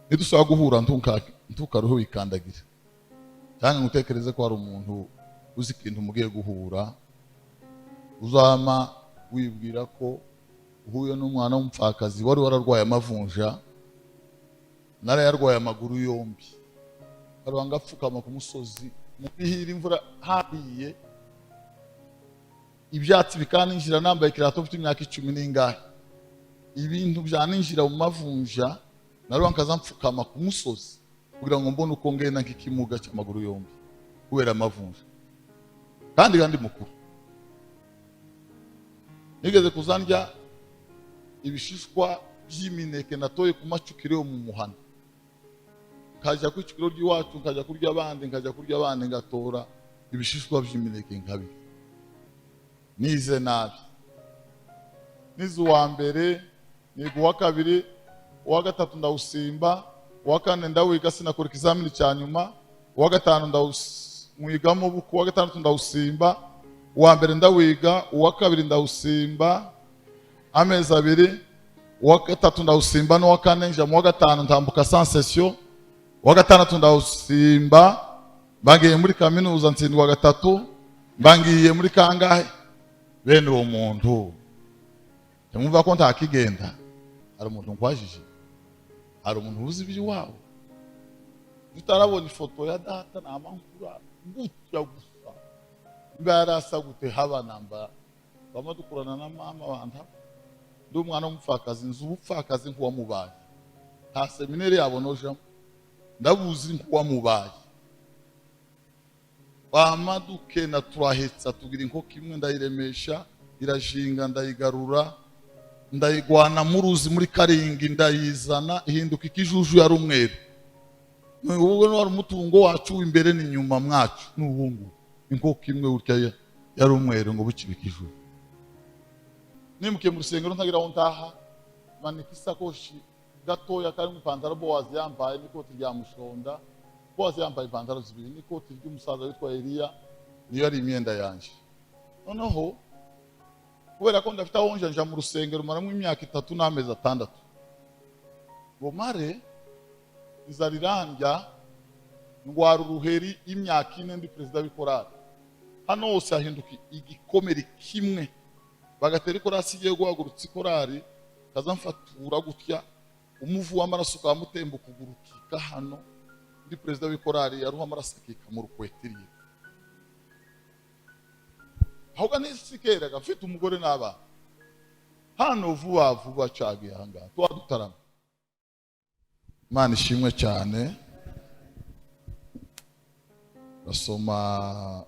Nidusaba guhura ntukaruhe wikandagira, cyangwa ngo utekereze ko hari umuntu uzi ikintu mugiye guhura. Uzama wibwira ko uhuye n'umwana w'umupfakazi wari wararwaye amavunja. Narayarwaye amaguru yombi, karubanga apfukama ku musozi mu bihira, imvura hahiye, ibyatsi bikaninjira, nambaye ikirato, mfite imyaka 10 n'ingahe, ibintu byaninjira mu mavunja. Naruha nkaza mfukama ku musozi kugira ngo mbone uko ngenda nk'ikimuga cy'amaguru yombi kubera amavunja, kandi mukuru. Nigeze kuzandya ibishishwa by'imineke natoye ku macukiro yo mu muhana, nkajya ku icukiro ry'iwacu, nkajya kurya abandi, nkajya kurya abandi, ngatora ibishishwa by'imineke nkabirya. Nize nabi, nize uwa mbere, niga uwa kabiri, uwa gatatu ndawusimba, uwa kane ndawiga sinakora ikizamini cya nyuma, uwa gatanu ndawimwigamo buku, uwa gatandatu ndawusimba, uwa mbere ndawiga, uwa kabiri ndawusimba amezi 2, uwa gatatu ndawusimba n'uwa kane, nja mu wa gatanu ntambuka sans session, uwa gatandatu ndawusimba, mbangiye muri kaminuza ntsindwa 3, mbangiye muri kangahe. Bene uwo muntu ntimwumva ko ntakigenda. Hari umuntu nkwajije, hari umuntu uzi iby'iwabo. Tutarabona ifoto ya data namankura gutya gusa, niba yarasa gute haba namba. Bama dukurana na mama banta, ndi umwana w'umupfakazi, nzi ubupfakazi nk'uwamubaye, nta seminari yabo nojamo, ndabuzi nk'uwamubaye. Bama dukena turahetsa, tugira inkoko imwe, ndayiremesha irashinga, ndayigarura, ndayigwana mu ruzi muri Karingi, ndayizana ihinduka ikijuju yari umweru. Ubwo wari umutungo wacu imbere n'inyuma mwacu n'ubungu, inkoko imwe gutya yari umweru ngo bukibe ikijuju. Nimukiye mu rusengero ntagira aho ntaha, manika isakoshi gatoya karimo ipantaro Bowazi yambaye n'ikoti rya mushonda. Bowazi yambaye ipantaro zibiri n'ikoti ry'umusaza witwa Eliya, niyo ari imyenda yanjye. Noneho kubera ko ndafite aho nja mu rusengero, maramo imyaka 3 n'amezi 6, ngo mare inzara irandya, ndwara uruheri imyaka 4 ndi perezida w'ikorari. Hano hose hahinduka igikomere kimwe, bagatera ikorasi igiye guhagurutsa ikorari, kaza mfatura gutya, umuvu w'amaraso ukamutemba ukuguru kika hano. Ndi perezida w'ikorari, yaruha amaraso akika mu rukwetiriye. Ahubwo nisikeraga mfite umugore n'abana hano, vuba vuba cagiye ahangaha tuba dutarama. Imana ishimwe cyane. Basoma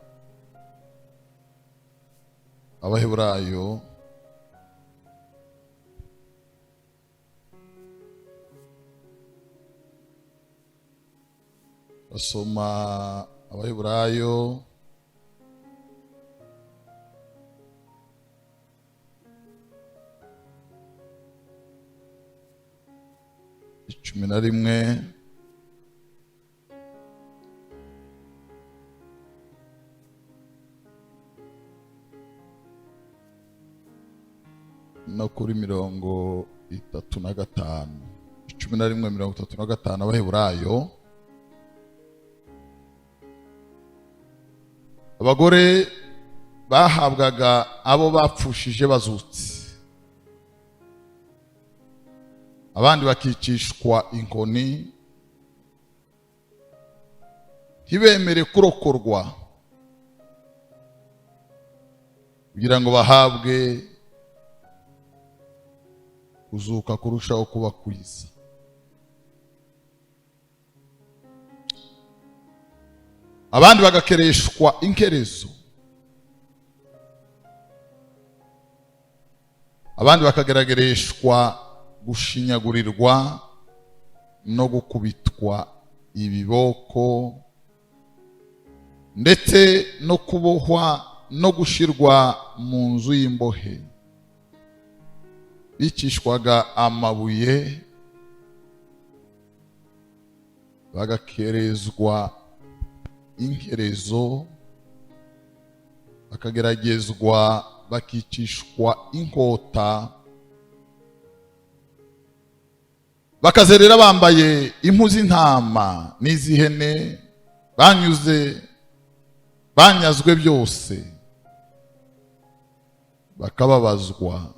Abaheburayo 1 Abaheburayo 11. No kuri 35, 11:35 Abaheburayo. Abagore bahabwaga abo bapfushije bazutse, abandi bakicishwa inkoni, ntibemere kurokorwa kugira ngo bahabwe kuzuka kurushaho kuba kwiza. Abandi bagakereshwa inkerezo, abandi bakageragereshwa gushinyagurirwa no gukubitwa ibiboko, ndetse no kubohwa no gushirwa mu nzu y'imbohe. Bicishwaga amabuye, bagakerezwa inkerezo, bakageragezwa, bakicishwa inkota. Bakazerera bambaye impu z'intama n'iz'ihene, banyuze banyazwe byose, bakababazwa,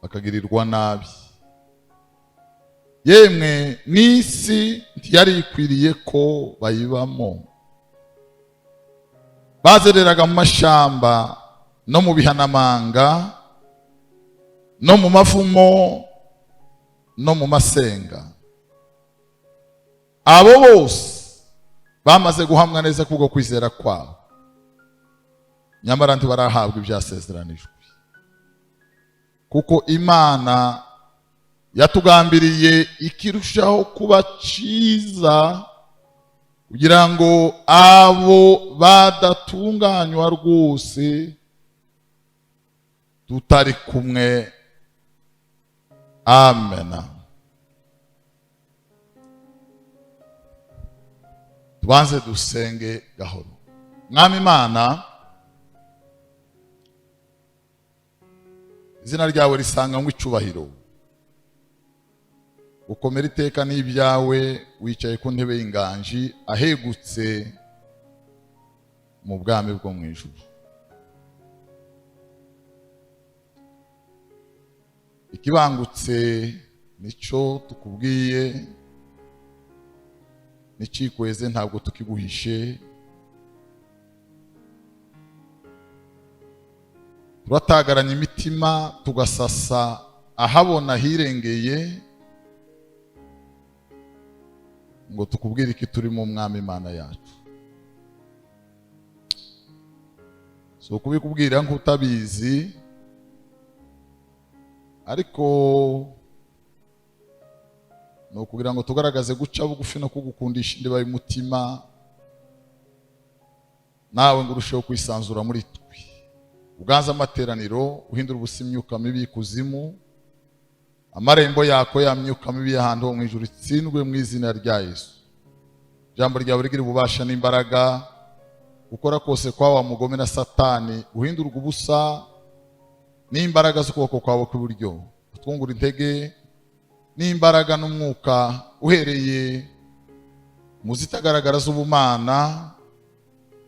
bakagirirwa nabi. Yemwe n'isi ntiyari ikwiriye ko bayibamo. Bazereraga mu mashamba no mu bihanamanga no mu mavumo no mu masenga. Abo bose bamaze guhamwa neza kubwo kwizera kwabo, nyamara ntibarahabwa ibyasezeranijwe, kuko Imana yatugambiriye ikirushaho kuba cyiza, kugira ngo abo badatunganywa rwose tutari kumwe. Amena. Tubanze dusenge gahoro. Mwami Imana, izina ryawe risanganywe icubahiro, ukomera iteka n'ibyawe. Wicaye ku ntebe y'inganji ahegutse mu bwami bwo mu ijuru. Ikibangutse nicyo tukubwiye, nicikweze ntabwo tukiguhishe. Turatagaranya imitima, tugasasa ahabona hirengeye, ngo tukubwire iki turimo. Mwami Imana yacu, si ukubikubwira nk'utabizi, ariko ni ukugira ngo tugaragaze guca bugufi no kugukundisha indiba y'umutima, nawe ngo urusheho kwisanzura muri twe. Uganze amateraniro, uhindura ubusa imyuka mibi y'ikuzimu, amarembo yako ya myuka mibi y'ahantu ho mu ijuru itsindwe mu izina rya Yesu. Ijambo ryawe rigira ububasha n'imbaraga, gukora kose kwa wa mugome na Satani guhindurwa ubusa n'imbaraga z'ukuboko kwawe kw'iburyo. Utwungura intege n'imbaraga n'umwuka uhereye mu zitagaragara z'ubumana,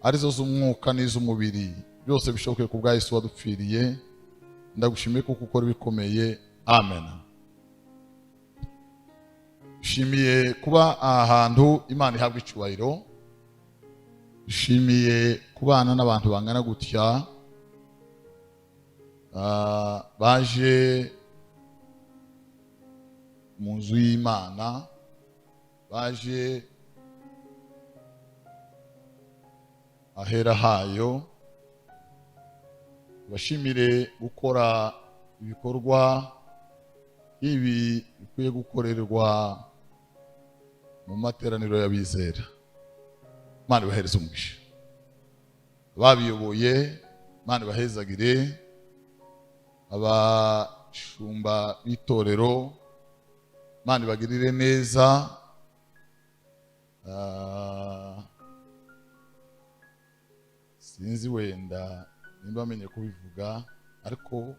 arizo z'umwuka n'iz'umubiri, byose bishoboke ku bwa Yesu wadupfiriye. Ndagushimiye kuko ukora ibikomeye. Amen. Nshimiye kuba aha hantu, Imana ihabwa icyubahiro. Nshimiye kubana n'abantu bangana gutya, baje mu nzu y'Imana, baje ahera hayo. Bashimire gukora ibikorwa ibi bikwiye gukorerwa mu materaniro y'abizera. Imana ibahereze umugisha, ababiyoboye Imana ibahezagire, abashumba b'itorero Imana ibagirire neza. Sinzi wenda nimba bamenye kubivuga, ariko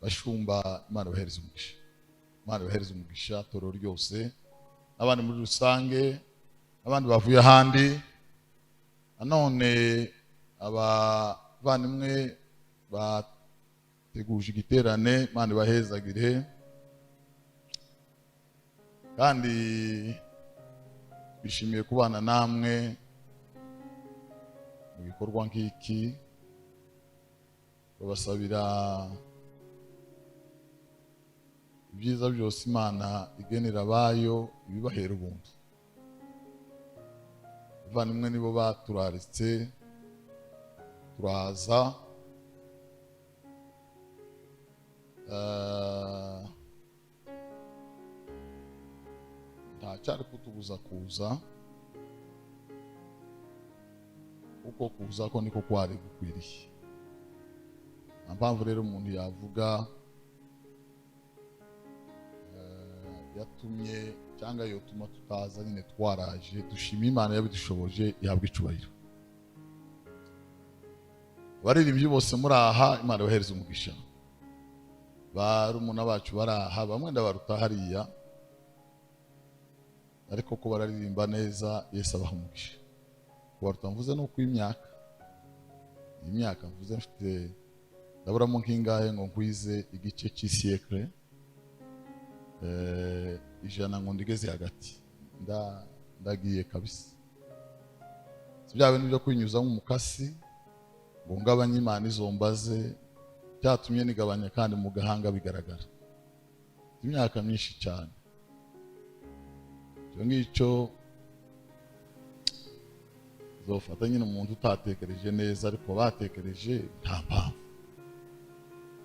bashumba Imana ibahereze umugisha, Imana ibahereze umugisha torero ryose n'abandi muri rusange, n'abandi bavuye ahandi. Nanone abavandimwe bateguje igiterane, Imana ibahezagire. Kandi bishimiye kubana namwe mu gikorwa nk'iki. Babasabira ibyiza byose Imana igenera abayo, ibibahera ubuntu. Abavandimwe nibo baturaritse turaza. Nta cyari kutubuza kuza, kuko kuza ko niko kwari gukwiriye. Nta mpamvu rero umuntu yavuga yatumye cyangwa yotuma tutaza. Nyine twaraje, dushima Imana yabidushoboje, ihabwa icubahiro. Abaririmbyi bose muri aha, Imana ibahereze umugisha. Barumuna bacu baraha, bamwe ndabaruta hariya, ariko ko bararirimba neza. Yesu abaha umugisha. Kubaruta mvuze ni uko imyaka mvuze mfite, ndaburamo nk'ingahe ngo nkwize igice cy'isiècle, 100 ngo ndigeze hagati. Ndagiye kabisa. Si bya bintu byo kwinyuzamo umukasi ngo ngabanye Imana izombaze, byatumye nigabanya kandi mu gahanga bigaragara. Imyaka myinshi cyane. Icyo ngicyo zofata nyine umuntu utatekereje neza, ariko batekereje nta mpamvu.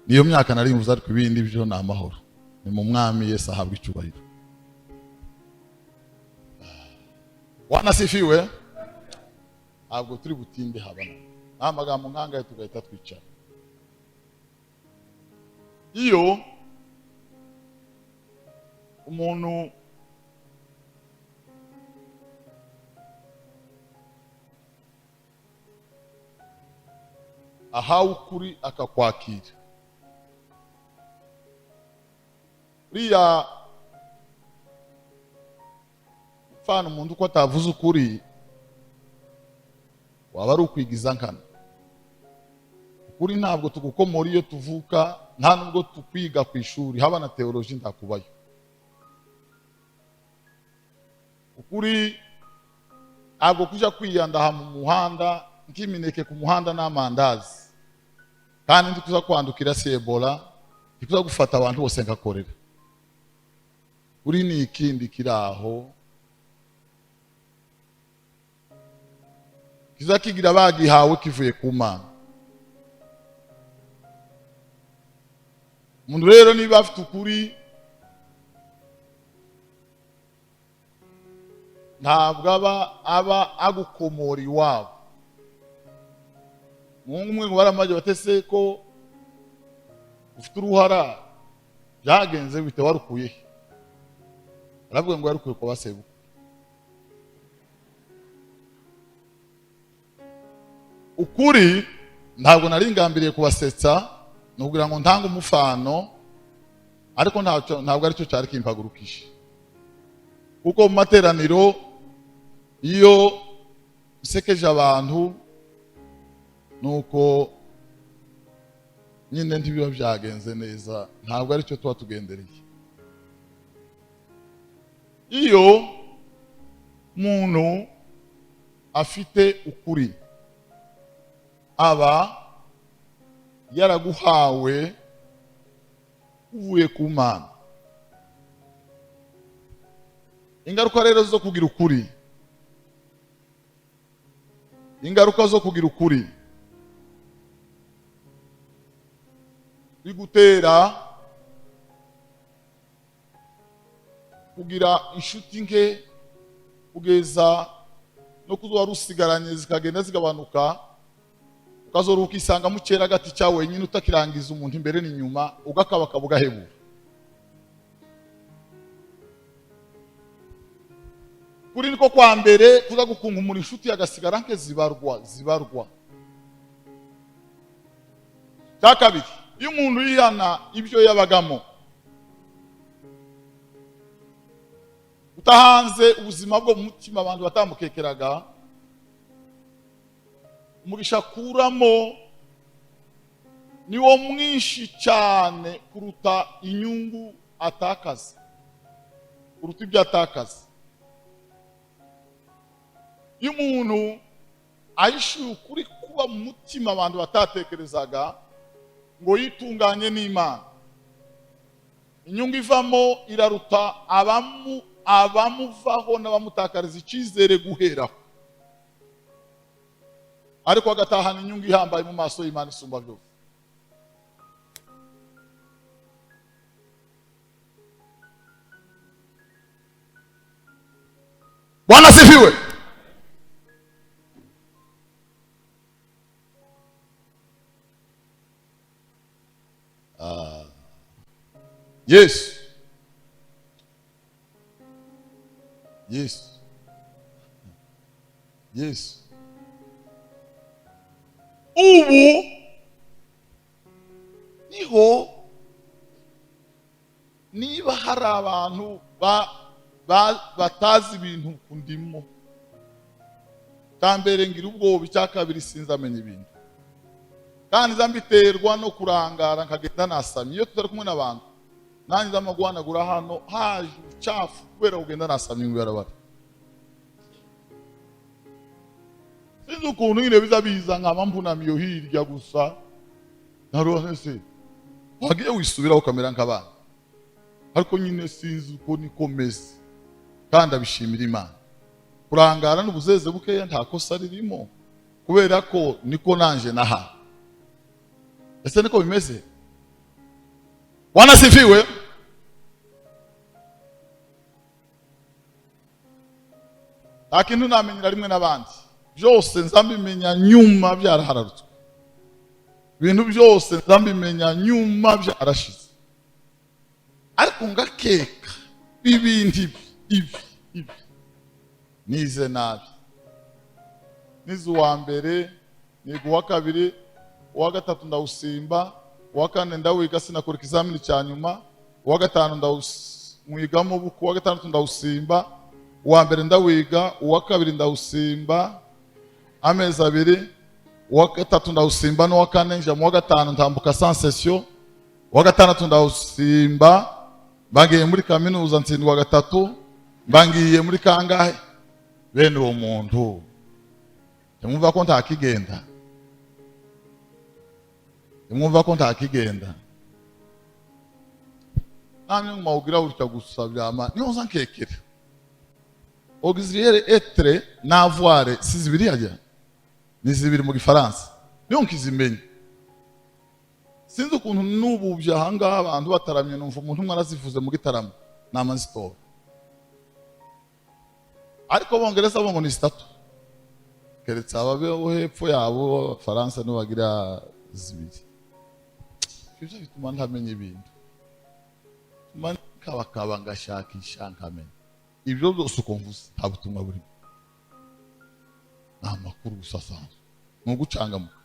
Niyo myaka nari mvuze, ariko ibindi byo ni amahoro. Ni mu Mwami Yesu ahabwa icyubahiro. Bwana asifiwe. Ntabwo turi butinde habana nta magambo nkangahe, tugahita twicara. Iyo umuntu ahawe ukuri akakwakira, uriya upfana umuntu uko atavuze ukuri, waba ari ukwigiza nkana. Ukuri ntabwo tugukomora iyo tuvuka, nta nubwo tukwiga ku ishuri, haba na theology ndakubayo. Ukuri ntabwo kuja kwiyandaha mu muhanda nk'imineke ku muhanda n'amandazi, kandi ndikuza kwandukira si Ebola, ndikuza gufata abantu bose ngakorera. Uri ni ikindi kiraho kiza kigira bagihawe kivuye ku Mana. Umuntu rero niba afite ukuri, ntabwo aba agukomora iwabo. Umuhungu umwe ngo baramaje batese ko ufite uruhara, byagenze bite, warukuye he? Aravuga ngo yarukuye kwa basebukwe. Ukuri ntabwo nari ngambiriye kubasetsa, nukugira ngo ntange umufano, ariko ntabwo aricyo cyari kimpagurukije. Kuko mu materaniro iyo nsekeje abantu, nuko nyine ntibiba byagenze neza, ntabwo aricyo tuba tugendereye. Iyo umuntu afite ukuri, aba yaraguhawe uvuye ku Mana. Ingaruka rero zo kugira ukuri, ingaruka zo kugira ukuri bigutera kugira inshuti nke, kugeza no kuba rusigaranye zikagenda zigabanuka, ukazora ukisanga mu cyera gati cya wenyine, utakirangiza umuntu imbere n'inyuma, ugakabaka bugahebura. Kuri niko kwa mbere kuza gukunkumura inshuti agasigara nke zibarwa. Cya kabiri, iyo umuntu yihana ibyo yabagamo, utahanze ubuzima bwo mu mutima abantu batamukekeraga, umugisha akuramo niwo mwinshi cyane kuruta inyungu atakaza, kuruta ibyo atakaza. Iyo umuntu ahishuye ukuri kuba mu mutima abantu batatekerezaga ngo yitunganye n'Imana, inyungu ivamo iraruta abamuvaho n'abamutakariza icyizere guheraho, ariko agatahana inyungu ihambaye mu maso y'Imana isumba byose. Bwana asifiwe. Yesu, Yesu, Yesu. Ubu niho Hari abantu batazi ibintu kundimo. Mbere ngira ubwoba, icya kabiri sinzamenya ibintu, kandi nza mbiterwa no kurangara nkagenda nasamye. Iyo tutari kumwe n'abantu, nanjye nza guhanagura hano haje ubucafu kubera kugenda nasamye mu ibarabara. Sinzi ukuntu nyine biza biza, nkaba mpunamiye hirya gusa, narose wagiye wisubiraho ukamera nk'abana, ariko nyine sinzi uko niko meze, kandi abishimira Imana. Kurangara n'ubuzeze bukeya nta kosa ririmo, kubera ko niko nanje naha. Ese niko bimeze? Bwana sifiwe. Nta kintu namenyera rimwe n'abandi, byose nzambimenya nyuma byarahararutswe. Ibintu byose nzambimenya nyuma byarashize, ariko ngakeka ibindi ibi ibi nize nabi. Nize uwa mbere, niga uwa kabiri, uwa gatatu ndawusimba, uwa kane ndawiga sinakora ikizamini cya nyuma, uwa gatanu ndawimwigamo buku, uwa gatandatu ndawusimba, uwa mbere ndawiga, uwa kabiri ndawusimba amezi 2, uwa gatatu ndawusimba n'uwa kane nja mu wa gatanu ntambuka sans session, uwa gatandatu ndawusimba, mbangiye muri kaminuza ntsindwa 3, mbangiye muri kangahe. Bene uwo muntu ntimwumva ko ntakigenda, ntimwumva ko ntakigenda. Namwe mwawugira gutya gusa byama niho nza nkekera. Auxiliaire être n'avoir si zibiri hajya ni zibiri mu Gifaransa, niho nkizimenya. Sinzi ukuntu n'ubu ahangaha abantu bataramye, numva umuntu umwe arazivuze mu gitaramo namazitora, ariko bongereza bo ngo ni 3, keretse ababe bo hepfo yabo Abafaransa nibo bagira 2. Ibyo bituma ntamenya ibintu, bituma nkabakaba ngashakisha nkamenya. Ibyo byose uko mvuze nta butumwa burimo, ni amakuru gusa asanzwe, ni ugucangamuka.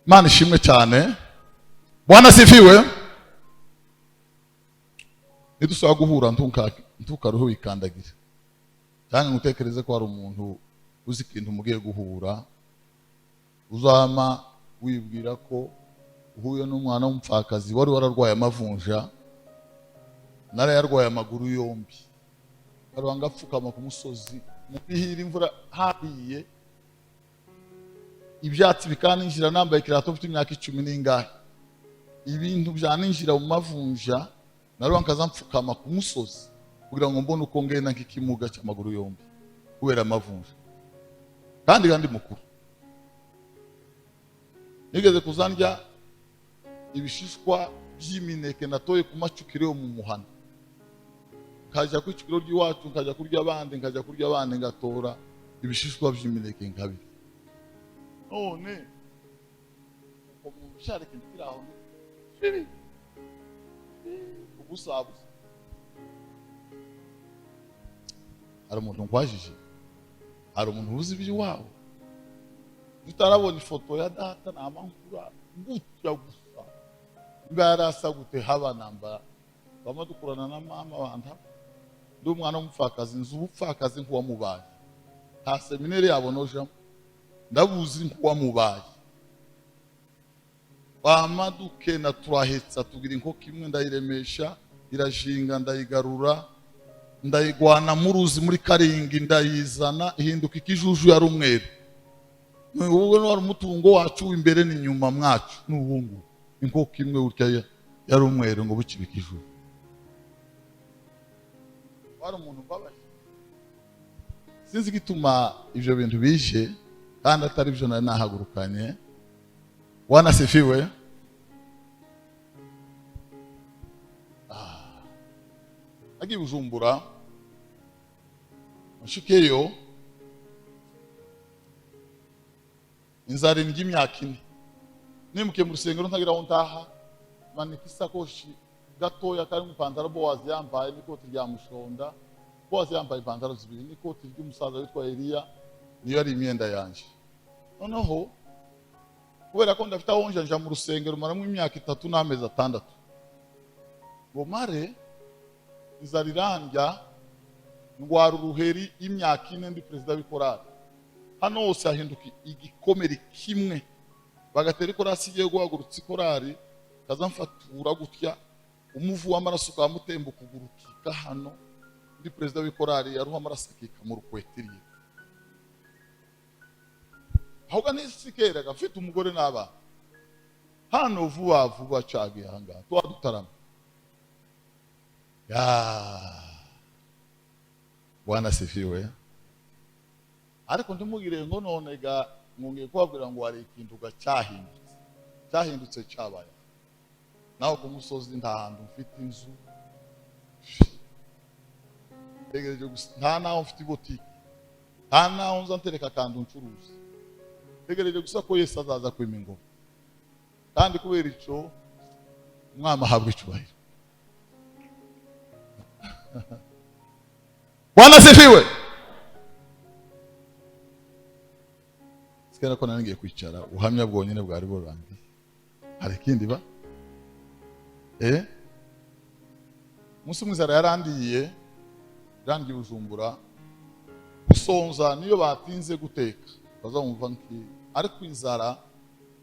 Imana ishimwe cyane. Bwana sifiwe. Nidusaba guhura ntukaruhe wikandagira, cyangwa ngutekereze ko hari umuntu uzi ikintu mugiye guhura, uzama wibwira ko uhuye n'umwana w'umupfakazi wari wararwaye amavunja. Narayarwaye amaguru yombi, karwanga apfukama ku musozi mu bihira, imvura hahiye ibyatsi bikaninjira, nambaye ikirato mfite imyaka 10 n'ingahe, ibintu byaninjira mu mavunja, naruwa nkaza mfukama ku musozi kugira ngo mbone uko ngenda nk'ikimuga cy'amaguru yombi kubera amavunja, kandi mukuru. Nigeze kuzandya ibishishwa by'imineke natoye ku macukiro yo mu muhana, nkajya ku icukiro ry'iwacu, nkajya kurya abandi, nkajya kurya abandi, ngatora ibishishwa by'imineke nkabiri. None uko mu bisharike kiraho bibi ubusabusa. Hari umuntu nkwajije, hari umuntu uzi iby'iwabo. Tutarabona ifoto ya data namankura gutya gusa, niba yarasa gute haba namba bama dukurana na mama banta. Ndi umwana w'umupfakazi, nzi ubupfakazi nk'uwamubaye, nta seminari yabo nojamo, ndabuzi nk'uwamubaye. Bama dukena turahetsa, tugira inkoko imwe ndayiremesha irashinga, ndayigarura ndayigwana mu ruzi muri Karingi, ndayizana ihinduka ikijuju yari umweru. Ubwo wari umutungo wacu imbere n'inyuma mwacu n'ubungu, inkoko imwe gutya yari umweru ngo bukibe ikijuju. Wari umuntu mbabaye, sinzi igituma ibyo bintu bije kandi atari byo nari nahagurukanye. Bwana sifiwe. Agiye Bujumbura nshikeyo inzara indya imyaka 4, nimukiye mu rusengero ntagira aho ntaha, manika isakoshi gatoya karimo ipantaro Bowazi yambaye n'ikoti rya mushonda. Bowazi yambaye ipantaro 2 n'ikoti ry'umusaza witwa Eliya, niyo ari imyenda yanje. Noneho kubera ko ndafite aho nja mu rusengero maramo imyaka 3 n'amezi 6, Ngo mare inzara irandya, ndwara uruheri y'imyaka 4 ndi perezida w'ikorari. Hano hose hahinduka igikomere kimwe, bagatera ikorasi igiye guhagurutsa ikorari, kaza mfatura gutya, umuvu w'amaraso ukamutemba ukuguru ukika hano. Ndi perezida w'ikorari, yaruha amaraso akika mu rukwetiriye. Ahubwo nisikeraga mfite umugore n'abana hano, vuba vuba cagiye ahangaha tuba dutarama ya. Bwana sifiwe. Ariko ntimugire ngo none ga ngiye kubabwira ngo hari ikintu ga cyahindutse, cyahindutse cyabaye naho ku musozi. Nta hantu mfite inzu, ntegereje gusa. Nta naho mfite ibotike, nta naho nza ntereka akantu ncuruza. Ntegereje gusa ko Yesu azaza kwima ingoma. Kandi kubera icyo, Umwami ahabwa icyubahiro. Bwana sifiwe. Sikera ko nari ngiye kwicara, ubuhamya bwonyine bwari burangiye. Hari ikindi ba umunsi umwe inzara yarandiye, irangiye Bujumbura. Gusonza niyo batinze guteka bazamumva nki, ariko inzara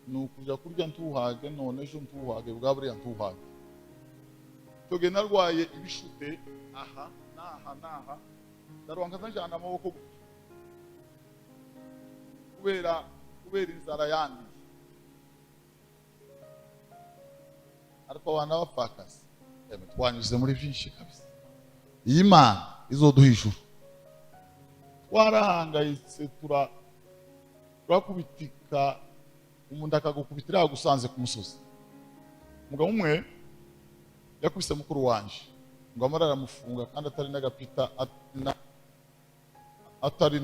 ni ukuja kurya ntuhage, none ejo ntuhage, bwa buriya ntuhage. Icyo narwaye ibishute aha n'aha n'aha, ndaruha njyana amaboko gutya kubera inzara yandiye. Ariko abana bapfakazi twanyuze muri byinshi kabisa. Iyi Mana izoduha ijuru. Twarahangayitse, turakubitika, umuntu akagukubitira yagusanze ku musozi. Umugabo umwe yakubise mukuru wanje ngo amara aramufunga, kandi atari n'agapita, atari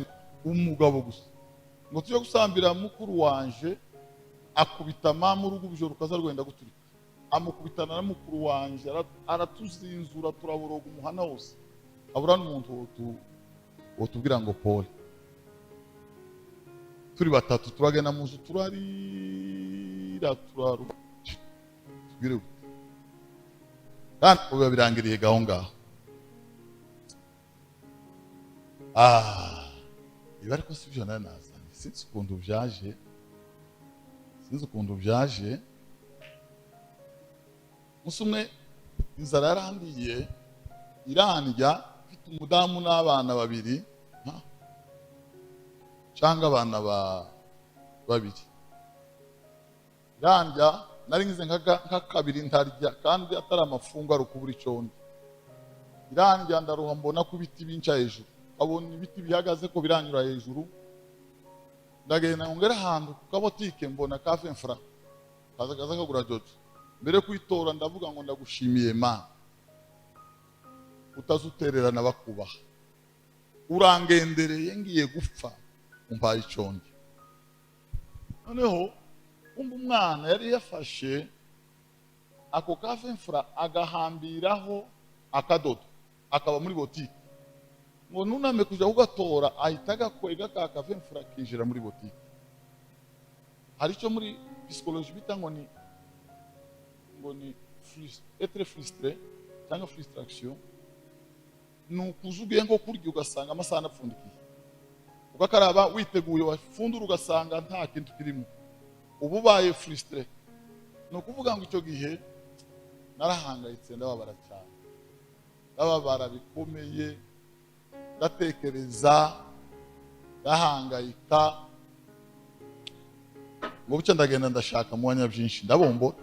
umugabo gusa. Ngo tujye gusambira mukuru wanje, akubita mama urugo ijoro rukaza rwenda guturika, amukubitana na mukuru wanje, aratuzinzura, turaboroga umuhana wose, abura n'umuntu wotubwira ngo pole. Turi batatu turagenda mu nzu, turarira, turaruka, tubwire gute, kandi biba birangiriye gaho ngaho. Ibi ariko si byo nari nazanye, sinzi ukuntu byaje, sinzi ukuntu byaje. Umunsi umwe inzara yarandiye irandya, mfite umudamu n'abana babiri cyangwa abana babiri. Irandya, nari ngize nka kabiri ntarya, kandi atari amafungo, ari ukubura icyo ndya. Irandya ndaruha, mbona ko ibiti binca hejuru, abona ibiti bihagaze ko biranyura hejuru. Ndagenda ngera ahantu ku kabotike, mbona ka femfra kaza kaza kagura jojo. Mbere yo kuyitora ndavuga ngo ndagushimiye Mana utazutererana bakubaha, urangendereye ngiye gupfa umpaye icyo ndya. Noneho umva, umwana yari yafashe ako ka femfra agahambiraho akadodo, akaba muri botike, ngo nuname kuja kugatora, ahita agakwega ka kavemfura kinjira muri botike. Hari icyo muri psychologie bita ngo ni être frustré cyangwa frustration. Ni ukuza ugiye nko kurya ugasanga amasahani apfundikiye, ugakaraba witeguye, wafundura ugasanga nta kintu kirimo, uba ubaye frustré. Ni ukuvuga ngo icyo gihe narahangayitse, ndababara cyane, ndababara bikomeye, ndatekereza, ndahangayika. Ngo bucya ndagenda ndashaka mu banya byinshi, ndabombora.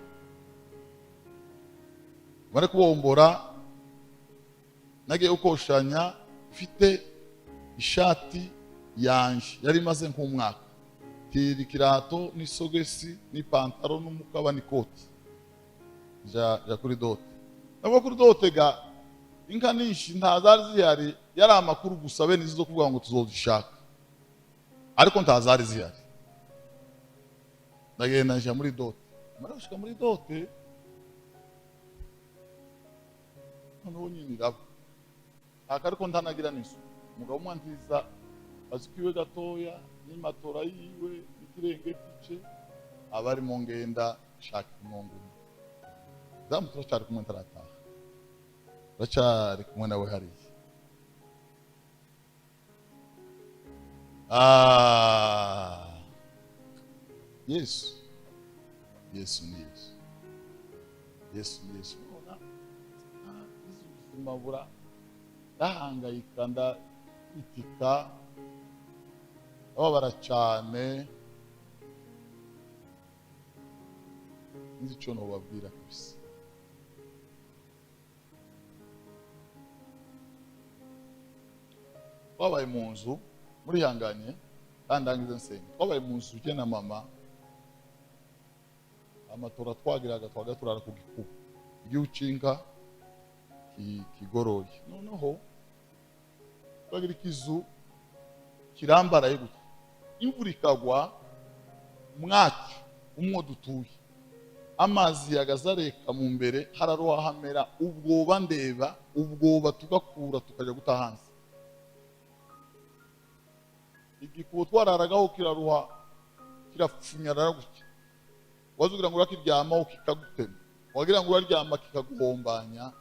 Mare kubombora, nagiye gukoshanya mfite ishati yanje yari imaze nk'umwaka, tira ikirato n'isogesi n'ipantaro n'umukaba n'ikoti, ja kuri dote. Nabwo kuri dote ga inka nyinshi nta zari zihari, yari amakuru gusa bene izo kuvuga ngo tuzozishaka, ariko nta zari zihari. Ndagenda nja muri dote, mara gushika muri dote noneho nyine iraba aka, ariko ntanagira n'isuku. Umugabo umwe nziza azi ko iwe gatoya n'imatora yiwe n'ikirengeti ce, aba arimo ngenda shaka imwongo zamu, turacyari kumwe ntarataha. Turacyari kumwe nawe hariya. Yesu, Yesu ni Yesu, Yesu ni Yesu. Ubona ubuzima bura ndahangayika, ndabitika, ndababara cyane, nzi icyo nobabwira kabisa. Twabaye mu nzu murihanganye kandi ndangize nsenga. Twabaye mu nzu jye na mama, amatora twagiraga twaga turara ku gikuba igihe ucinka kigoroye. Noneho twagira ikizu kirambaraye gutya, imvura ikagwa mwacu umwo dutuye, amazi yagazareka mu mbere hararoha hamera ubwoba, ndeba ubwoba tugakura tukajya guta hanze. Igikubo twararagaho kiraruha kirapfunyarara gutya, wazugira ngo urakiryamaho kikagutema, wagira ngo uraryama kikaguhombanya.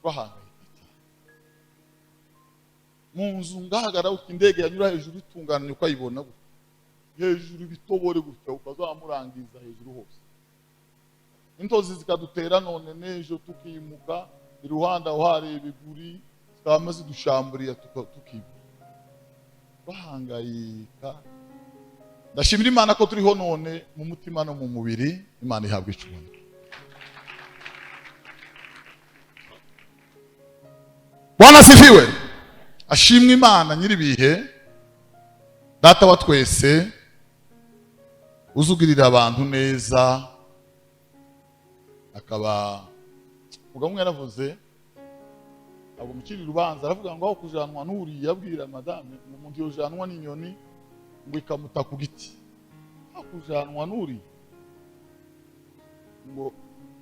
Bahangayika cyane mu nzu ngahagara uko indege yanyura hejuru itunganye ukayibona gutya hejuru ibitobore gutya, ukazamurangiza hejuru hose. Intozi zikadutera none n'ejo tukimuka iruhande aho hari ibiguri zikaba zidushamburiye tukimuka. Bahangayika. Ndashimira Imana ko turiho none mu mutima no mu mubiri. Imana ihabwa icyubahiro. Bwana asifiwe. Ashimwe Imana nyiribihe, Data wa twese, uzugirira abantu neza. Akaba mugabo umwe yaravuze, ntabwo mukiri urubanza, aravuga ngo aho kujanwa n'uriya abwira madame ngo umuntu yojanwa n'inyoni ngo ikamuta ku giti, aho kujanwa n'uriya ngo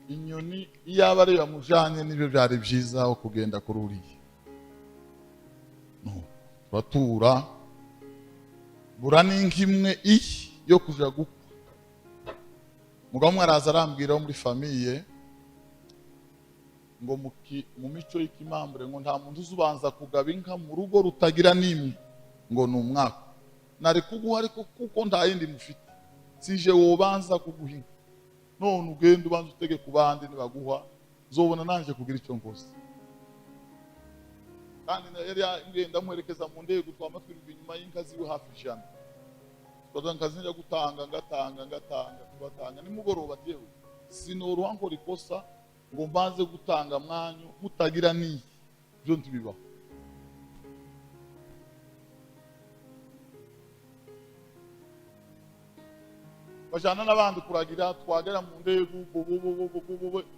inyoni iyaba ariyo yamujanye nibyo byari byiza aho kugenda kuri uriya. No, turatura bura n'inka imwe iyi yo kuja gukwa. Mugabo umwe araza arambwira wo muri famiye ngo mu mico y'ikimambure ngo nta muntu uzubanza kugaba inka mu rugo rutagira n'imwe, ngo ni umwaka nari kuguha ariko kuko nta yindi mufite sije wobanza kuguha inka, none ugende ubanza utege ku bandi nibaguha nzobona nanje kugira icyo nkoze. Kandi yari ngenda mwerekeza mu ndege twama twirirwa inyuma y'inka ziwe hafi 100, tukaza njya gutanga ngatanga ngatanga tugatanga nimugoroba. Yewe sinoruha nkora ikosa ngo mbanze gutanga mwanyu mutagira n'iyi, byo ntibibaho. Bajana n'abandi kuragira, twagera mu ndege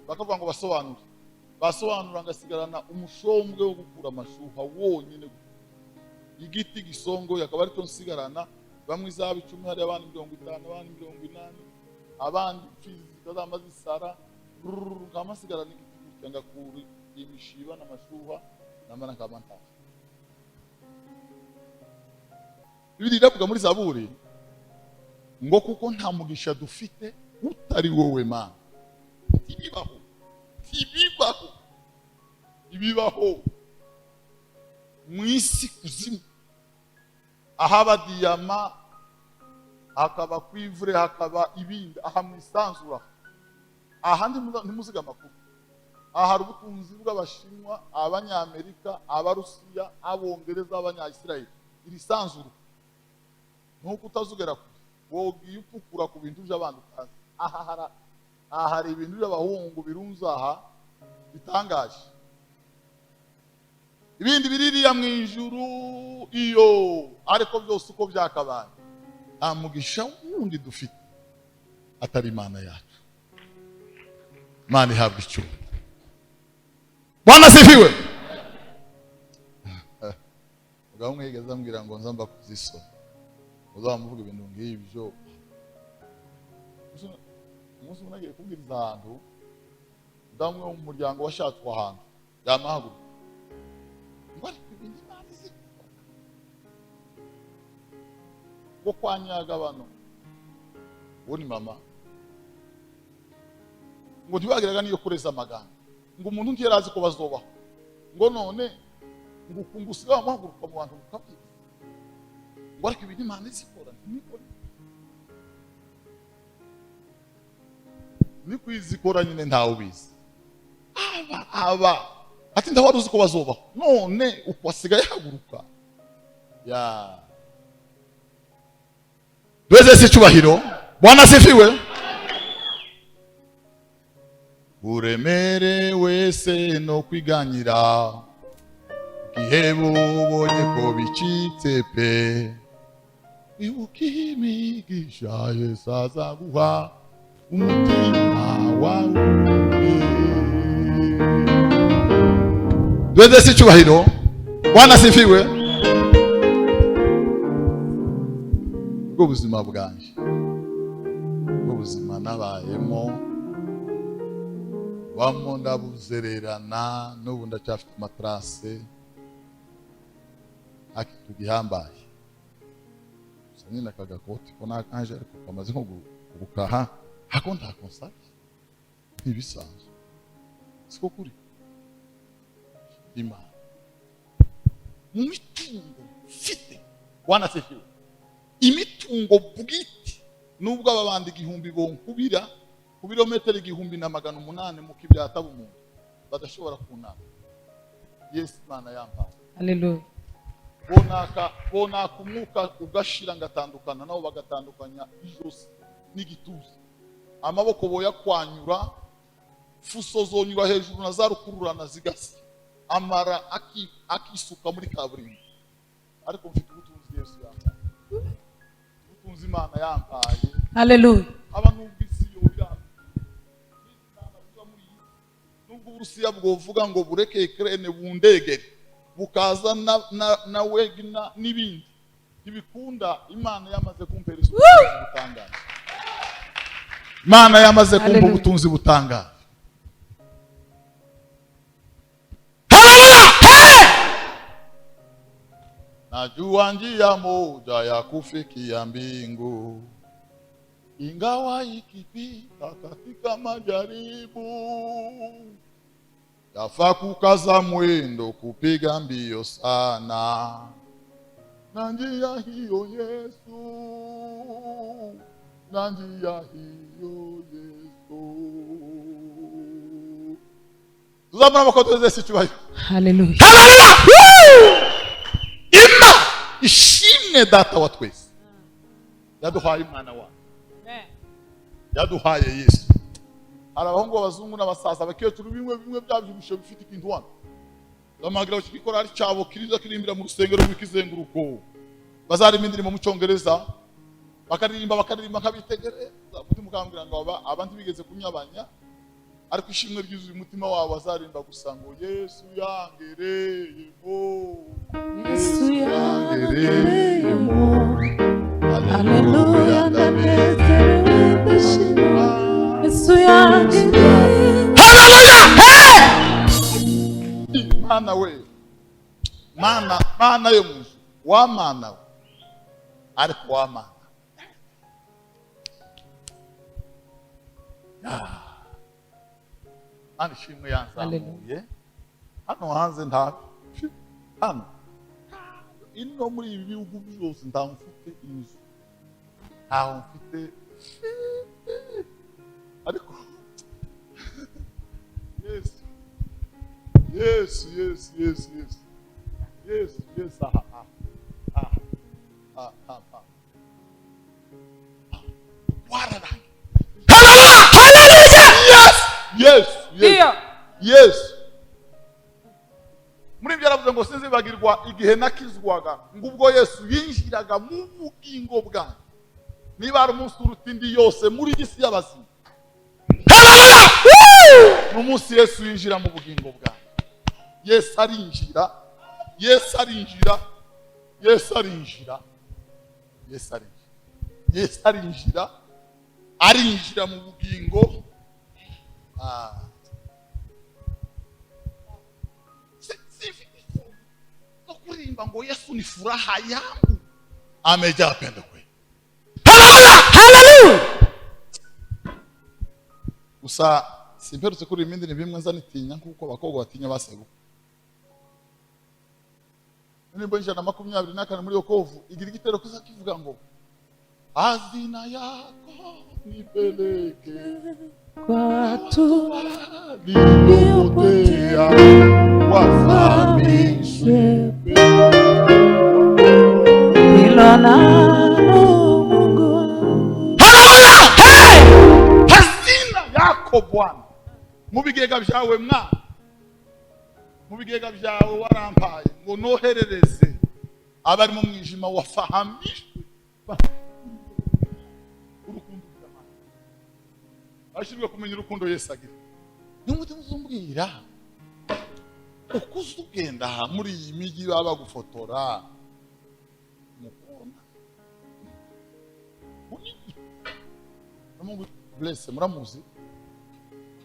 bakavuga ngo basobanure, basobanura ngasigarana umushombwe wo gukura amashuha wonyine, igiti gisongoye akaba aricyo nsigarana. Bamwe izaba 10, hari abandi 50, abandi 80, abandi imfizi zikazama zisara, nkama nsigarana igiti gutya ngakura imishiba n'amashuha namara nkaba ntaha. Bibiliya iravuga muri Zaburi ngo kuko nta mugisha dufite utari wowe Mana. Ntibibaho, ntibibaho, ibibaho mu isi kuzimu, ahaba diyama hakaba kwivure hakaba ibindi, aha mu isanzura aha ntimuziga amakuru. Aha hari ubutunzi bw'Abashinwa, Abanyamerika, Abarusiya, Abongereza, Abanyayisiraheli. Iri sanzura nuko utazugera kure wogiye upfukura ku bintu by'abantu utazi. Aha hari ibintu by'abahungu birunze aha bitangaje, ibindi biririya mu ijuru iyo, ariko byose uko byakabaye nta mugisha wundi dufite atari Imana yacu. Imana ihabwa icyubahiro. Bwana asifiwe. Mugabo umwe yigeze ambwira ngo nza mbakoze isoni, uzamuvuga ibintu nk'ibyo. Umunsi umwe nagiye kubwiriza ahantu, ndamwe mu muryango washatswe ahantu yamahaguruka ngo ariko ibintu Imana izi ngo kwa Nyagabano, uwo ni mama, ngo ntibagiraga n'iyo kureza amagambo, ngo umuntu ntiyari azi ko bazobaho. Ngo none ngo ngo usigaye wamuhaguruka mu bantu ukabwira ngo ariko ibintu Imana izikora ntikora, niko izikora nyine, ntawe ubizi. Aba ati ndawari uzi ko bazobaho, none uko asigaye haguruka ya duheze si icyubahiro. Bwana asifiwe. Uremere wese no kwiganyira igihe bubonye ko bicitse pe, ibuka imigisha Yesu azaguha umutima wawe. Duheze si icyubahiro. Bwana asifiwe. Ubwo buzima bwanjye, ubwo buzima nabayemo bamo ndabuzererana, n'ubu ndacyafite amatarase akitu gihambaye gusa nyine aka gakoti ko nakanje ariko kamaze nko gukaha hako ntakonsabye ntibisanzwe, siko kuri Imana mu mitungo mfite. Wanasifiwe. Imitungo bwite nubwo aba bandi 1000 bonkubira ku birometero 1800 mu kibyata bumuntu badashobora kunama, Yesu Imana yampaye. Haleluya. Bonaka umwuka ugashira ngatandukana nabo, bagatandukanya ijosi n'igituza, amaboko boyakwanyura, fuso zonyura hejuru na za rukururana zigasa, amara akisuka muri kaburimbo. Ariko mfite ubutunzi Yesu yampaye, ubutunzi Imana yampaye. Haleluya. Aba nubwo isi yobirambiwe, nubwo Uburusiya bwovuga ngo bureke Ukraine bundegere, bukaza na Wegner n'ibindi, ntibikunda. Imana yamaze kumpereza ubutunzi butangaje. Imana yamaze kumpa Hallelujah. ubutunzi butangaje. Najua njia moja ya kufikia mbingu, ingawa ikipita katika majaribu, yafaa kukaza mwendo kupiga mbio sana, na njia hiyo Yesu, na njia hiyo Yesu. Tuzamura amaboko tuweze icyubahiro. Haleluya. Ima ishimwe Data wa twese yaduhaye umwana wayo, yaduhaye Yesu. Hari abahungu b'abazungu n'abasaza abakecuru bimwe bimwe byabyibushe bifite ikintu hano, bamagira bakigikora ari cyabo kiriza kirimbira mu rusengero rw'ikizenguruko, bazarimo indirimbo mu cyongereza bakaririmba bakaririmba nkabitegereza, umutima ukambwira ngo abandi bigeze kunyabanya, ariko ishimwe ryuzuye umutima wabo, bazarimba gusa ngo Yesu yangereyemo, Yesu yangereyemo. Haleluya, Haleluya, ndanezerewe ndashima. Yesu yangereyemo. Mana we, mana, mana yo mu wa mana we, ariko wa mana Mana ishimwe yanzamuye hano hanze, nta hano ino muri ibi bihugu byose ntaho mfite inzu, ntaho mfite, ariko Yesu Yesu Yesu Yesu Yesu Yesu Yesu aha aha aha aha aha wararangiye. Haleluya. Yes Yes Ndiyo. Yes. Muri ibyo yaravuze ngo sinzibagirwa igihe nakizwaga, ngo ubwo Yesu yinjiraga mu bugingo bwanjye, niba ari umunsi uruta indi yose muri iyi si y'abazima, ni umunsi Yesu yinjira mu bugingo bwanjye. Yesu arinjira, Yesu arinjira, Yesu arinjira, Yesu arinjira, Yesu arinjira, arinjira mu bugingo. No kuririmba ngo Yesu ni furaha yangu, amejaa pendo kweli. Haleluya. Gusa simperutse kuririmba indirimbo imwe nza nitinya nkuko abakobwa batinya baseguka. Indirimbo y'124 muri yokovu igira igitero kuza kivuga ngo hazina yako nipeleke kwa watu waliopotea wafahamishwe. Hilo nalo Mungu wangu. Hazina yako Bwana, mu bigega byawe mwana, mu bigega byawe warampaye ngo noherereze abari mu mwijima wafahamishwe urukundo rw'Imana, bashyirwe kumenya urukundo Yesu agira. Niba uzumbwira uko uza ugenda aha muri iyi mijyi baba bagufotora mukubona Blesse, muramuzi,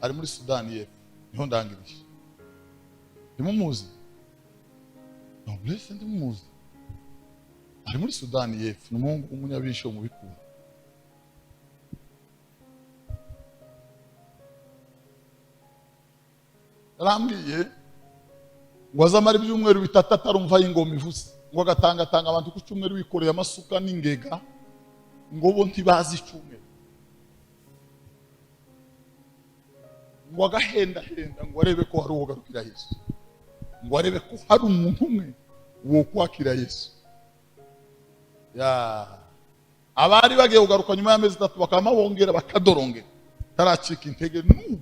ari muri Sudani y'Epfo, niho ndangirije. Ndimumuzi no Blesse, ndimumuzi, ari muri Sudani y'Epfo, ni umuhungu w'umunyabinshi wo mu bikuru. Yarambwiye ngo azamara ibyumweru 3 atarumva y'ingoma ivuze, ngo agatangatanga abantu ku cyumweru wikoreye amasuka n'ingega, ngo bo ntibazi icyumweru, ngo agahendahenda ngo arebe ko hari uwogarukira Yesu, ngo arebe ko hari umuntu umwe wo kwakira Yesu. Ya abari bagiye kugaruka nyuma y'amezi 3 bakaba bongera bakadorongera, taracika intege n'ubu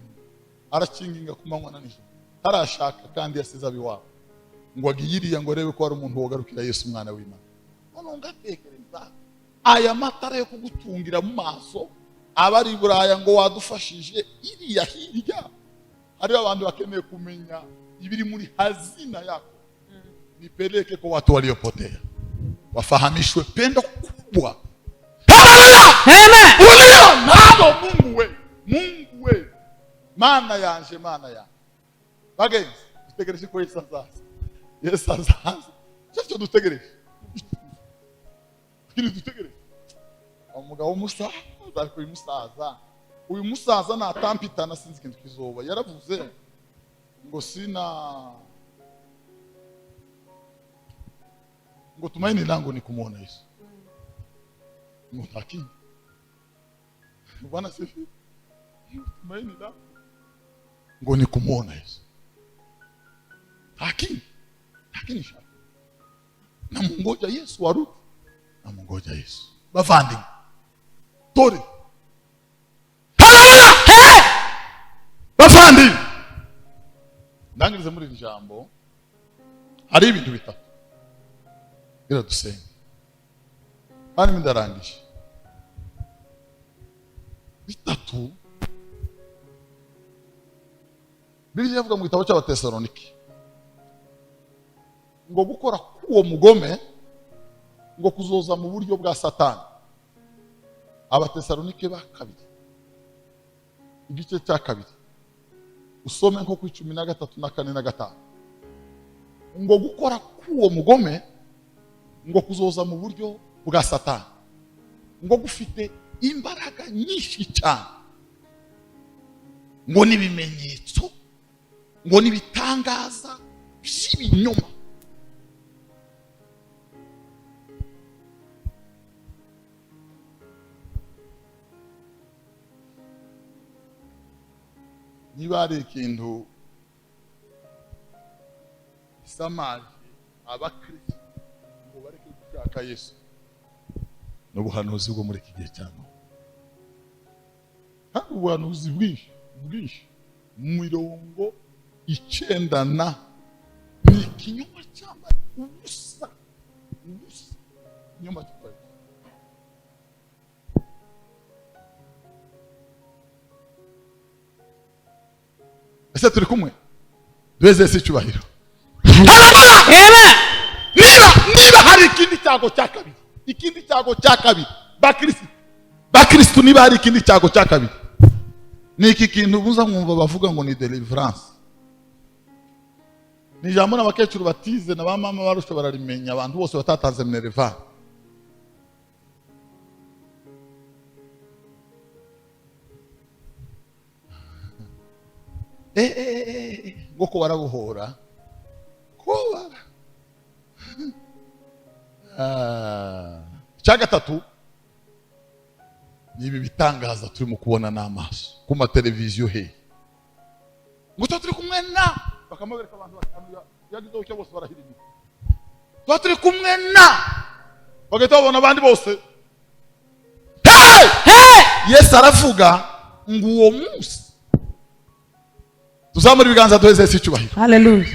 arakinginga ku manywa na nijoro, tarashaka kandi yasize abiwabo, ngo agiyiriya ngo arebe ko hari umuntu wogarukira Yesu umwana w'Imana. None ngatekereza aya matara yo kugutungira mu maso abari Buraya ngo wadufashije, iriya hirya hariho abantu bakeneye kumenya ibiri muri hazina yako. Nipeleke kwa watu waliopotea wafahamishwe pendo kubwa. Amen. Ulio nalo Mungu we, Mungu we, mana yanje, mana yanje. Bagenzi, dutegereje ko Yesu azaza. Yesu azaza. Cyo dutegereje. Kiri dutegereje. Umugabo w'umusaza ariko uyu musaza, uyu musaza natampitana sinzi ikintu kizoba. Yaravuze ngo sina ngo tumaini langu ni kumuona Yesu. Ngo ntakindi. Bwana sifi. Tumaini langu ngo ni kumuona Yesu. Lakini lakini namungoja Yesu arudi. Namungoja Yesu. Bavandimwe. Tore. Haleluya! Hey! Bavandimwe. Ndangirize muri iri jambo. Hari ibintu bitatu. Gira dusenge. Kandi ndarangije. Bitatu. Bibiliya ivuga mu gitabo cy'Abatesalonike ngo gukora k'uwo mugome ngo kuzoza mu buryo bwa Satani. Abatesalonike ba kabiri igice cya 2 usome nko ku 13 na 4 na 5, ngo gukora k'uwo mugome ngo kuzoza mu buryo bwa Satani, ngo gufite imbaraga nyinshi cyane, ngo n'ibimenyetso, ngo n'ibitangaza by'ibinyoma. Niba hari ikintu gisamaje abakristo ngo bareke gushaka Yesu, n'ubuhanuzi bwo muri iki gihe cya none. Hari ubuhanuzi bwinshi bwinshi 90 na ni ikinyoma cyambaye ubusa, ubusa, ikinyoma cyambaye. Ese turi kumwe? Duheze Yesu icyubahiro. Amen. Niba hari ikindi cyago cya kabiri, ikindi cyago cya kabiri, bakristo, niba hari ikindi cyago cya kabiri, ni iki kintu buza mwumva bavuga ngo ni deliverance. Ni ijambo n'abakecuru batize na ba mama barusha bararimenya, abantu bose batatanze minerval. Ngo ko barabuhora, ko bara Ah. Icya gatatu ni ibi bitangaza turimo kubona n'amaso ku mateleviziyo. He ngo tuba turi kumwe na, bakamubereka abantu batanu, yagize icyo bose barahirima. Tuba turi kumwe na, bagahita babona abandi bose. Hey! Hey! Yesu aravuga ngo uwo munsi, tuzamura ibiganza duheze Yesu icyubahiro. Hallelujah.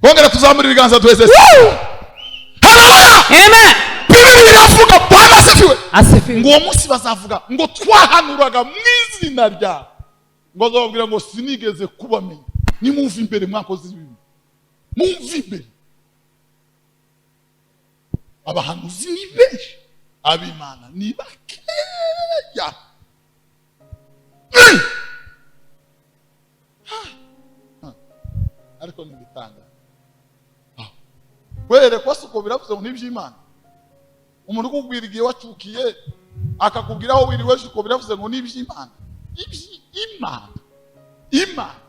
Kongera tuzamura ibiganza duheze Yesu. Haleluya! Amen. Bibiri biravuga, Bwana asifiwe, Asifiwe. ngo uwo munsi bazavuga ngo twahanuraga mu izina ryawe, ngo azababwira ngo sinigeze kubamenya, nimumve imbere mwakoze ibibi, mumve imbere. Abahanuzi ni benshi, ab'Imana ni bakeya. Ariko ni ibitangaza kwerekwa si uko biravuze ngo n'iby'Imana. Umuntu ukubwira igihe wacukiye, akakubwira aho wiriwe ejo, uko biravuze ngo n'iby'Imana. Iby'Imana, Imana,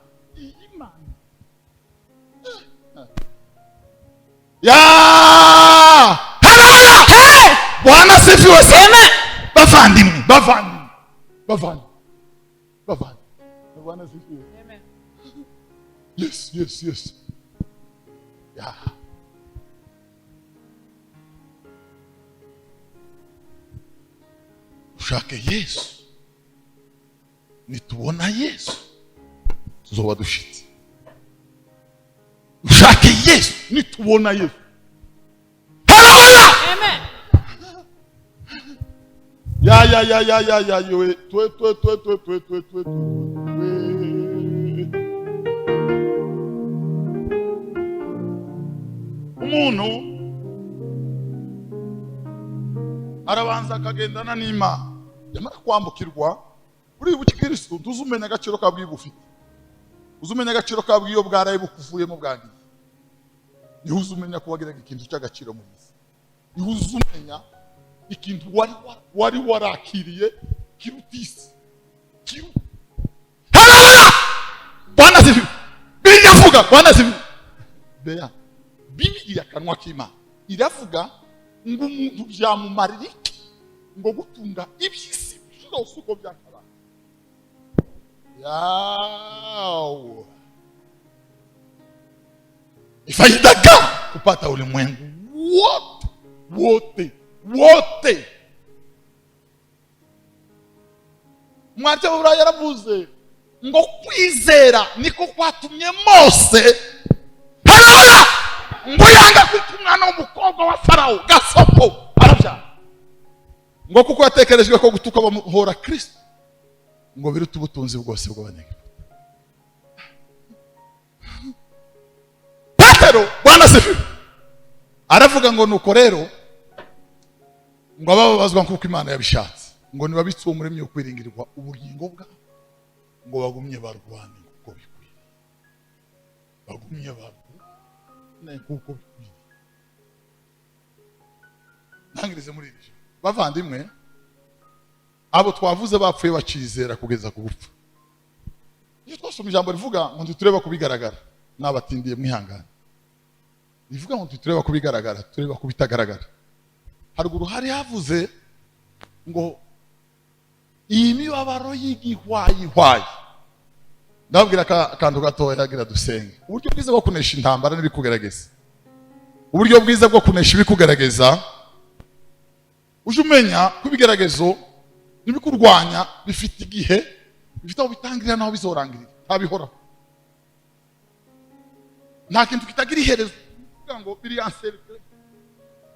Imana ya. Haleluya! Bwana asifiwe sana. Amen. Bavandimwe, bavandimwe, bavandimwe, bavandimwe, Bwana asifiwe. Amen. Yes, ya. Ushake Yesu. Nitubona Yesu tuzoba dushitse. Ushake Yesu, nitubona Yesu. Haleluya! Amen. Ya ya ya ya ya ya, yowe twe twe twe twe twe twe twe twe. Umuntu arabanza akagendana n'Imana, yamara kwambukirwa uri bukikristo, ntuzumenya agaciro kabwiyo ufite, uzumenya agaciro kabwiyo bwaraye bukuvuyemo bwagiye. Niho uzumenya ko wagiraga ikintu cy'agaciro muri isi, niho uzumenya ikintu wari warakiriye kiruta isi. Haleluya! Bwana asifiwe. Bibiliya iravuga, Bwana asifiwe. Beya, Bibiliya akanwa k'Imana iravuga ngo umuntu byamumarira iki ngo gutunga iby'isi byose uko byakabaye? Yawo ni faida gani kupata ulimwengu wote wote wote? Umwanditsi w'Aburayi yaravuze ngo kwizera niko kwatumye Mose, haleluya, ngo yanga kwita umwana w'umukobwa wa Farawo gasopo, arabyara, ngo kuko yatekerejwe ko gutuka bamuhora Kristo ngo biruta ubutunzi bwose bw'Abanyegiputa. Petero, Bwana asifiwe, aravuga ngo nuko rero ngo abababazwa nk'uko Imana yabishatse, ngo nibabitse uwo muremyi wo kwiringirwa ubugingo bwabo, ngo bagumye barwane kuko bikwiriye, bagumye barwane kuko bikwiriye. Ntangirize muri iri jambo, bavandimwe, abo twavuze bapfuye bakizera kugeza ku gupfa. Iyo twasoma ijambo rivuga ngo ntitureba kubigaragara, nabatindiye mwihangane, rivuga ngo ntitureba kubigaragara, tureba kubitagaragara. Haruguru hari havuze ngo iyi mibabaro y'igihwayihwayi. Ndababwira akantu gatoya, gira dusenge. Uburyo bwiza bwo kunesha intambara n'ibikugerageza, uburyo bwiza bwo kunesha ibikugerageza, uje umenya ko ibigeragezo n'ibikurwanya bifite igihe, bifite aho bitangirira n'aho bizorangirira, ntabihoraho. Nta kintu kitagira iherezo. Kuvuga ngo biri encerclé,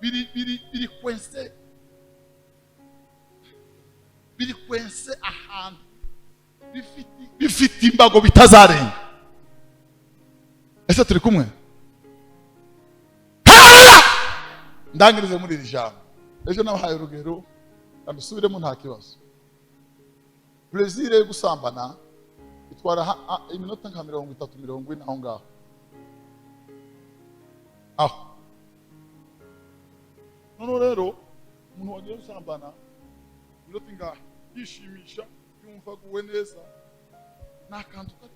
biri biri biri coincé, biri coincé ahantu bifite imbago bitazarenga. Ese turi kumwe? Haleluya! Ndangirize muri iri jambo. Ejo nabahaye urugero, kandi usubiremo nta kibazo. Plaisir yo gusambana itwara iminota nka 30, 40 aho ngaho aho. Noneho rero umuntu wagiye gusambana iminota ingahe, yishimisha, yumva aguwe neza, ni akantu kari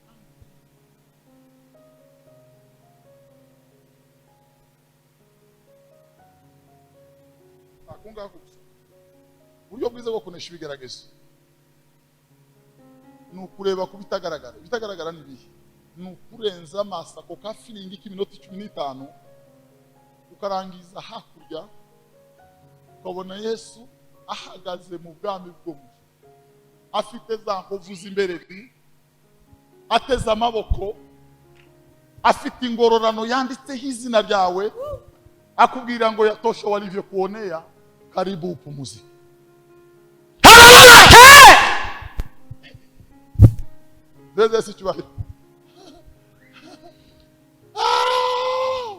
Nako ngako gusa. Uburyo bwiza bwo kunesha ibigeragezo ni ukureba ku bitagaragara. Ibitagaragara ni ibihe? Ni ukurenza amaso ako ka feeling k'iminota 15, ukarangiza hakurya ukabona Yesu ahagaze mu bwami bwo mu ijuru, afite za nkovu z'imbere, ateze amaboko, afite ingororano yanditseho izina ryawe, akubwira ngo yatosha walivyokuonea, karibu upumuzike. Haleluya! Zeze si cyubahiro. Ah!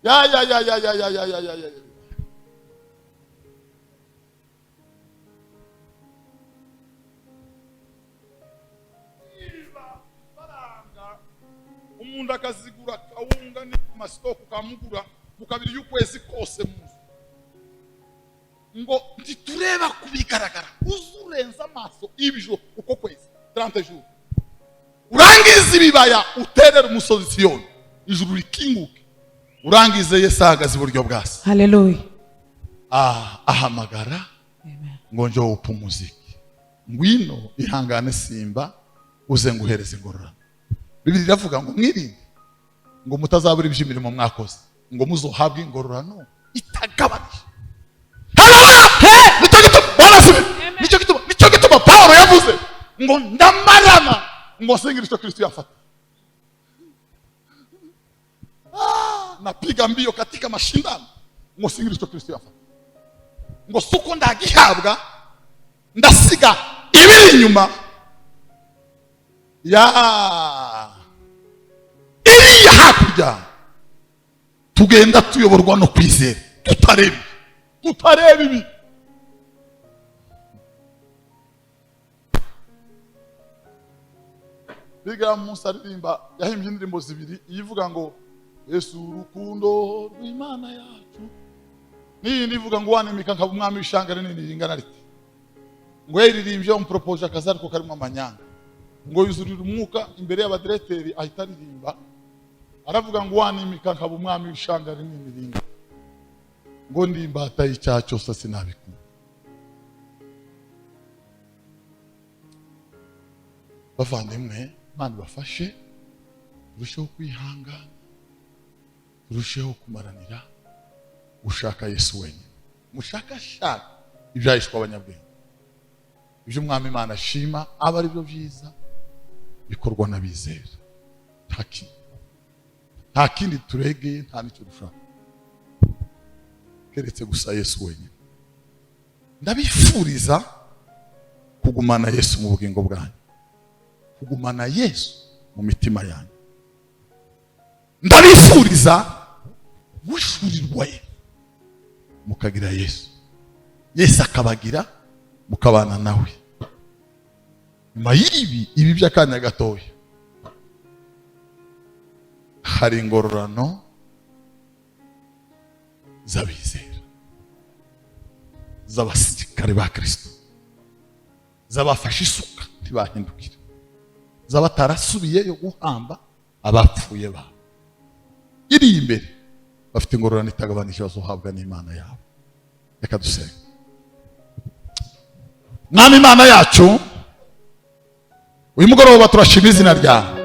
Ya ya ya ya ya ya ya ya ya ya. Niba ifaranga umuntu akazigura kawunga ni masitoku ukamugura mu kabiri y'ukwezi kose mu nzu, ngo ntitureba kubigaragara, uzurenza amaso ibyo uko kwezi 30 jours, urangize ibibaya, uterere umusozi Siyoni, ijuru rikinguke, urangize Yesu ahagaze iburyo bwa se. Haleluya. Ahamagara Amen. ngo njoo upumuzike, ngwino ihangane simba, uze nguhereze ingororano. Bibiri iravuga ngo mwirinde ngo mutazabura iby'imirimo mwakoze, ngo muzohabwe ingororano itagabanije. Haleluya! Nicyo gituma Bwana asifiwe. Nicyo gituma Paulo yavuze ngo ndamarana ngo singire icyo Kristo yafata. Napiga mbio katika mashindano ngo singire icyo Kristo yafata, ngo suko ndagihabwa, ndasiga ibiri inyuma ya iriya hakurya. Tugenda tuyoborwa no kwizera, tutareba ibi. Biga munsi aririmba, yahimbye indirimbo zibiri, ivuga ngo Yesu urukundo rw'Imana yacu, n'iyindi ivuga ngo wanimika nkaba umwami w'ishanga rinini ringana rite. Ngo yaririmbye bamupropoje akazi ariko karimo amanyanga, ngo yuzurira umwuka imbere y'abadireteri, ahita aririmba aravuga ngo wanimika nkaba umwami w'ishanga rinini ringana, ngo ndi imbata y'icyaha cyose sinabikunda. Bavandimwe, Imana ibafashe turusheho kwihangana, turusheho kumaranira gushaka Yesu wenyine. Mushakashaka ibyahishwe abanyabwenge, ibyo umwami Imana ashima aba ari byo byiza bikorwa n'abizera. Nta kindi turegeye, nta n'icyo dushaka keretse gusa Yesu wenyine. Ndabifuriza kugumana Yesu mu bugingo bwanyu, kugumana Yesu mu mitima yanyu. Ndabifuriza gushurirwa ye, mukagira Yesu, Yesu akabagira, mukabana nawe. Nyuma y'ibi, ibi by'akanya gatoya, hari ingororano z'abizera, z'abasirikare ba Kristo, z'abafashe isuka ntibahindukira, z'abatarasubiyeyo guhamba abapfuye babo. Iri imbere bafite ingororano itagabanije bazohabwa n'Imana yabo. Reka dusenge. Mwami Imana yacu, uyu mugoroba turashima izina ryawe.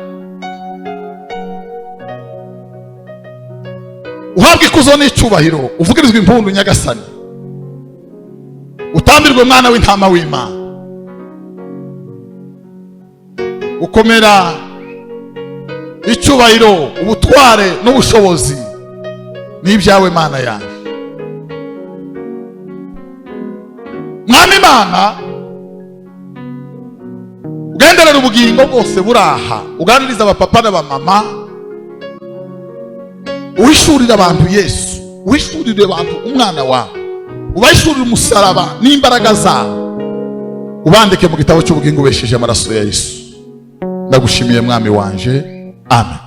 Uhabwe ikuzo n'icyubahiro, uvugirizwe impundu Nyagasani, utambirwe mwana w'intama w'Imana. Gukomera, icyubahiro, ubutware n'ubushobozi ni ibyawe Mana yanjye. Mwami Imana, ugenderera ubugingo bwose buraha, uganiriza abapapa n'abamama, uhishurire abantu Yesu, uhishurire abantu umwana wawe, ubahishurire umusaraba n'imbaraga zawe, ubandike mu gitabo cy'ubugingo ubesheje amaraso ya Yesu. Ndagushimiye mwami wanje. Amen.